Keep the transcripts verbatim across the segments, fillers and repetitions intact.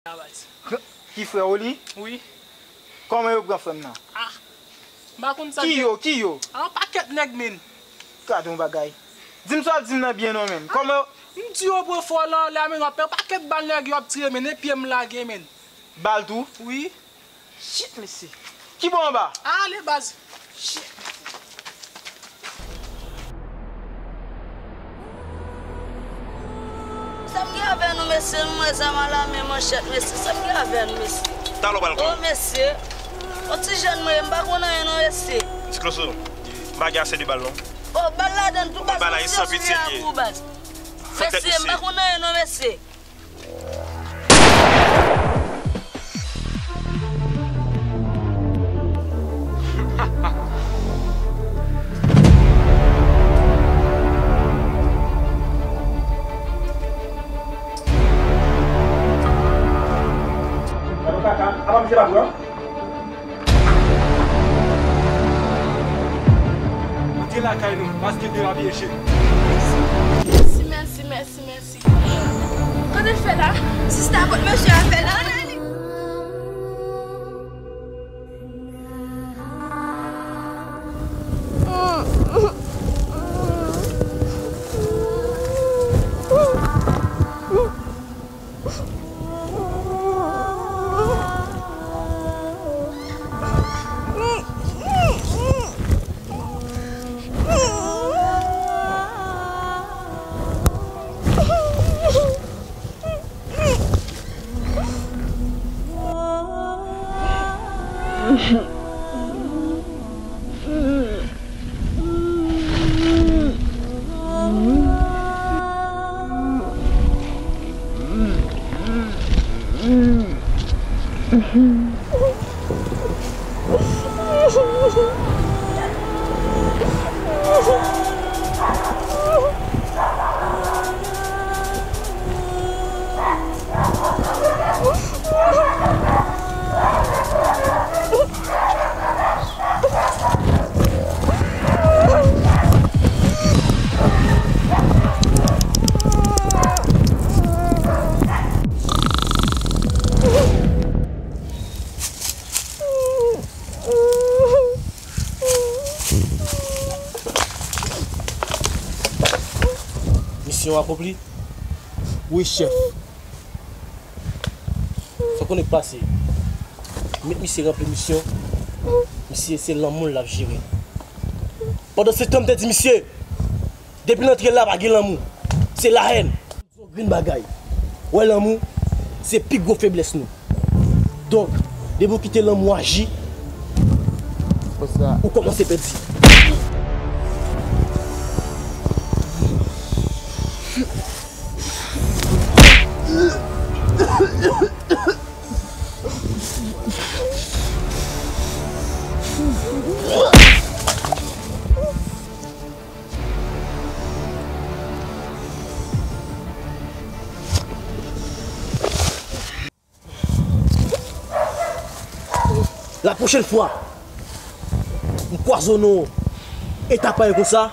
Ki frè w li? Wi. Kòman yo pran frè m nan? Ah, m pa konn sa. Ki yo? Ki yo? Ah, yon pakèt nèg, men. Gade yon bagay. Di m sa w ap di m nan byen non, men. Kòman yo? M di yo pran frè w lan anlè a, men, w ap pè yon pakèt bal nèg yo ap tire, men, e pye m lage, men. Bal tou? Wi. Shit, mesye. Ki bò anba? Ale, baz. Shit, mesye. Sa m gen avè nou, mesye? Nou wè zam a la men, manchèt, mesye. Sa m gen avè nou, mesye? Talè w pral konn. O, mesye. Yon ti jèn mwen ye, m pa konn anyen non, mesye. Ti Kloso, m pa gen ase de bal non. O, bal ladan l tou, baz, mesye, sou ri a pou baz. Mesye, m pa konn anyen non, mesye. Gade kaka, apa misye pa pran? Antre lakay nou, paske derape eche. Mèsi, mèsi, mèsi, mèsi. Kote l fè la? Sista, kot mesye a fè la? Ann ale. Misyon akonpli? Wi, chèf. Sa w konnen k pase? Met misye ranpli misyon. Misye se lanmou l ap jere. Pandan se tan m te di misye, depi l antre la pa gen lanmou. Se lahèn. Yon grenn bagay. Wè, lanmou se pi gwo feblès nou. Donk, depi w kite lanmou aji, ou kòmanse pèdi. Lapwochèn fwa m kwaze w nan eta parèy konsa,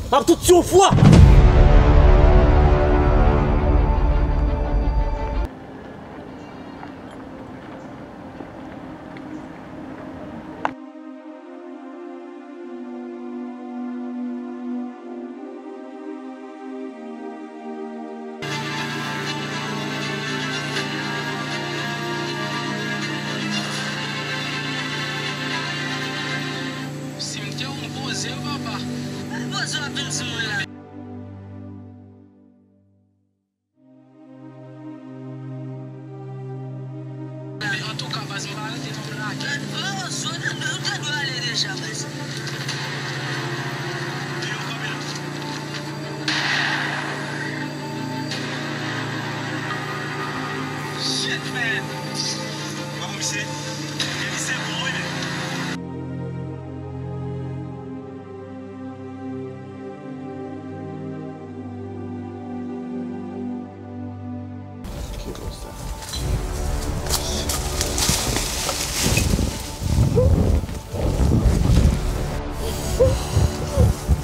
m ap tout tiye w fwa. Si m te w, m poze w, papa. Pa poze w ap vin di moun la. Antouka, baz, m pa rete non, m lage. Oh, zòn, ou te dwe ale deja, baz. Shit, man. Bravo, misye. Misye bon, wi, men.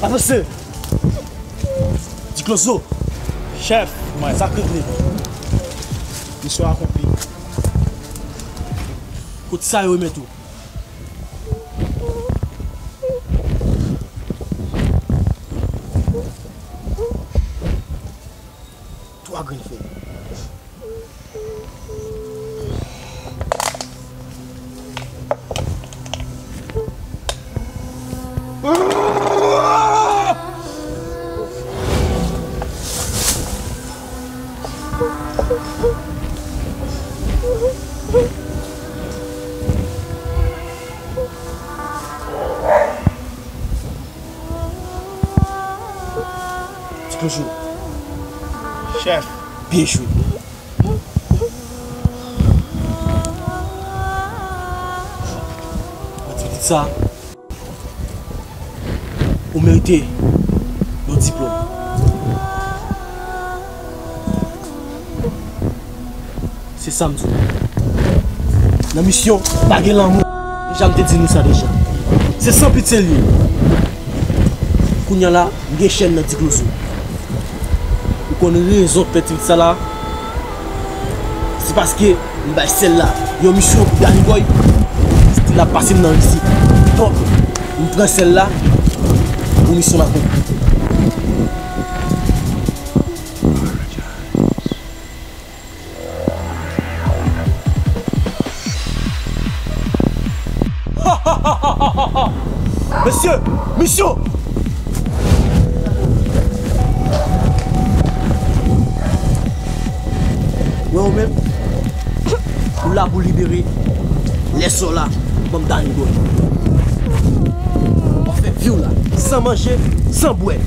Avanse! Ti Klozo! Chèf, mwen, sa k regle? Misyon akonpli. Kot sa yo remèt ou? Twa grenn fè. Ti Klojou. Chèf. Byen jwe. Mwen di pitit sa, ou merite yon diplòm. Se sa m di w. Nan misyon, pa gen lanmou. Deja m te di nou sa deja. Se san pitye l ye. Kounye a la, m gen chèn nan Ti Klojou. Ou konn rezon k fè ti pitit sa la? Se paske m bay sèl la yon misyon pou Danny Boy. Stil la pase m nan rizik. Donk, m pran sèl la pou misyon m akonpli. Mesye, misyon! Wè ou menm, ou la pou libere lè sò la, ban m Danny Boy. W ap fè vi w la, san manje, san bwè.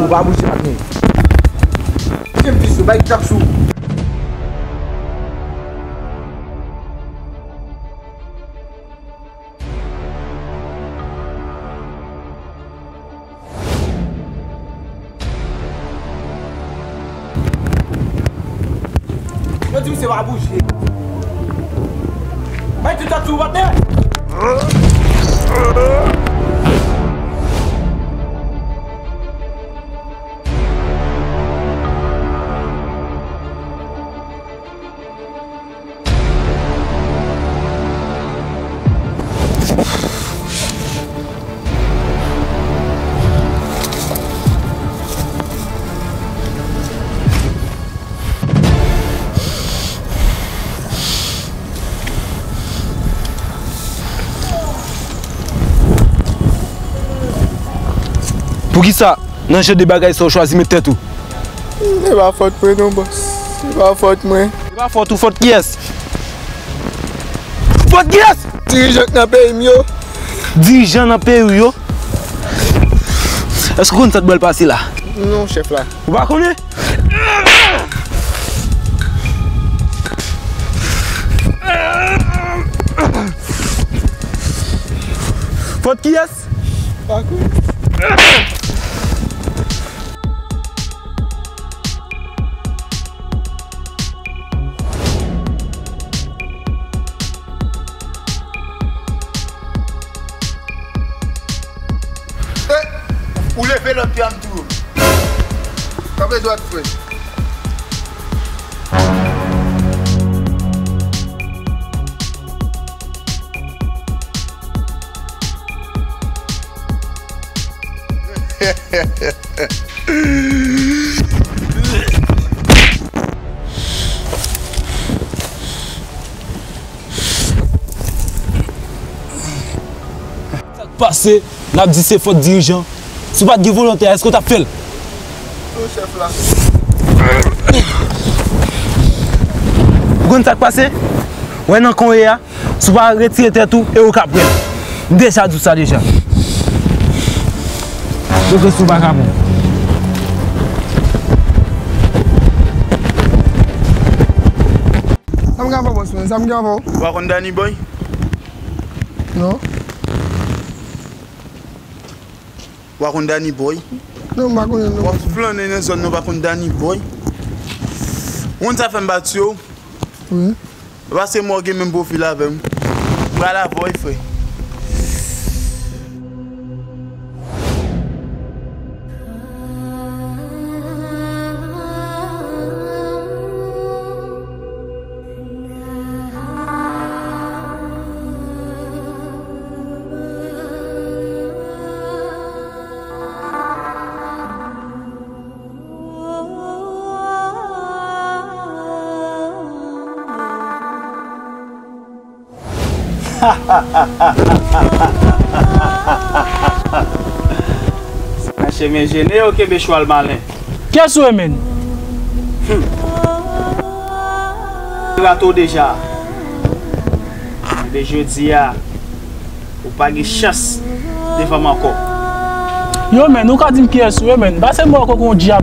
Ou pa bouje, patnè. Kite m di sou, bay tak sou. Yo di misye pa bouje. Bay tout sa sou patnè. Poukisa nan jan de bagay sa w chwazi met tèt ou? Se pa fòt mwen non, bòs. Se pa fòt mwen. Se pa fòt ou, fòt kiyès? Fòt kiyès? Dirijan k nan peyi m yo. Dirijan nan peyi w yo? Èske w konn sa t pral pase la? Non, chèf la. Ou pa konnen? Fòt kiyès? Pa konnen. Eh, ou leve lòt pye a, m touye w. Kanpe dwat, frè. Sa k pase, n ap di se fòt dirijan. Si w pa t gen volonte a, èske w t ap fè l? Non, chèf la. Ou konn sa k pase? Wè nan kon w ye a, si w pa retire tèt ou, e ou k ap pran l. M deja di w sa deja. Ou gen si w pa ka pran. Sa m gen avè w, bòs mwen? Sa m gen avè w? Ou pa konn Danny Boy? Non. Ou pa konn Danny Boy? Non, m pa konnen, non. W ap flannen nan zòn nan, ou pa konn Danny Boy? Ou konn sa fè m pa tiye w? Wi. Paske mò gen menm pwofil avè m. M pral avè w, frè. Mache men jene yo kenbe chwal malen. Kiyès ou ye menm? Rate w deja. Men jodi a, ou pa gen chans devan m ankò. Yo menm, ou ka di m kiyès ou ye menm? Pase m bò kòk yon dyab.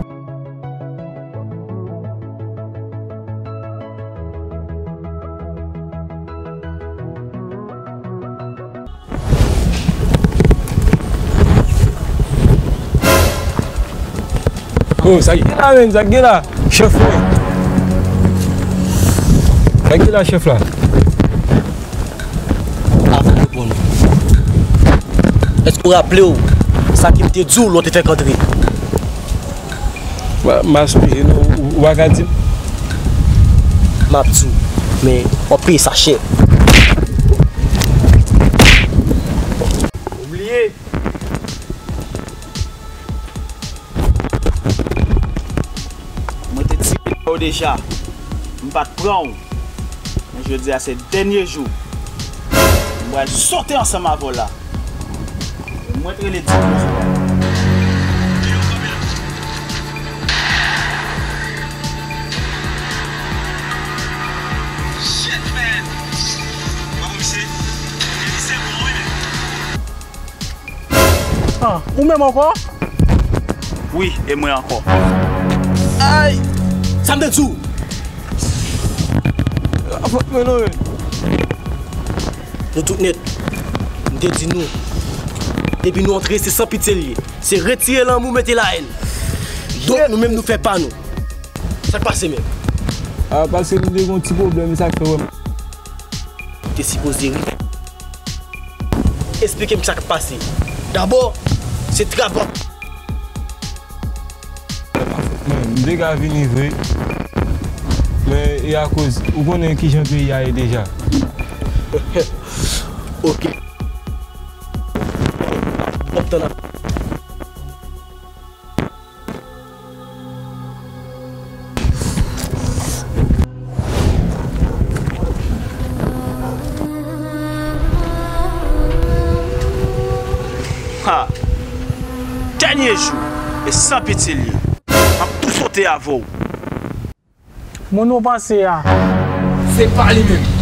Oh, sa k gen la menm, sa k gen la? Chèf mwen. Sa k gen la, chèf la? Avan m reponn ou, èske w raple w sa ke m te di w lè w te fèk antre? Ma, m pa sonje non, ou, ou pa ka di m? M ap di w, men w ap peye sa chè. Ou bliye? Mwen te tire nan w deja. M pa t pran w. Men jodi a se dènye jou. M pral sote ansanm avè w la. E mwen t rele Diplo sou a. Shit, man! Bravo, misye. Misye bon, wi, men. Ah, ou menm ankò? Wi, e mwen ankò. Ay! Sa m te di w? Fòk mwen non, men. Nou tout nèt. M te di nou. Depi nou antre, se san pitye l ye. Se retire lanmou, mete lahèn. Donk, nou menm, nou fè pa nou. Sa k pase menm? A, paske m te gen yon ti pwoblèm, sa k fè wè m. Te sipoze ri. Esplike m sa k pase. Dabò, se travay. M te ka vini vre, men e akoz ou konnen kijan peyi a ye deja. Oke. W ap tann ap- Ha! Dènye jou, e san pitye l ye. M ap tou sote avè w. Moun ou panse a. Se pa li menm.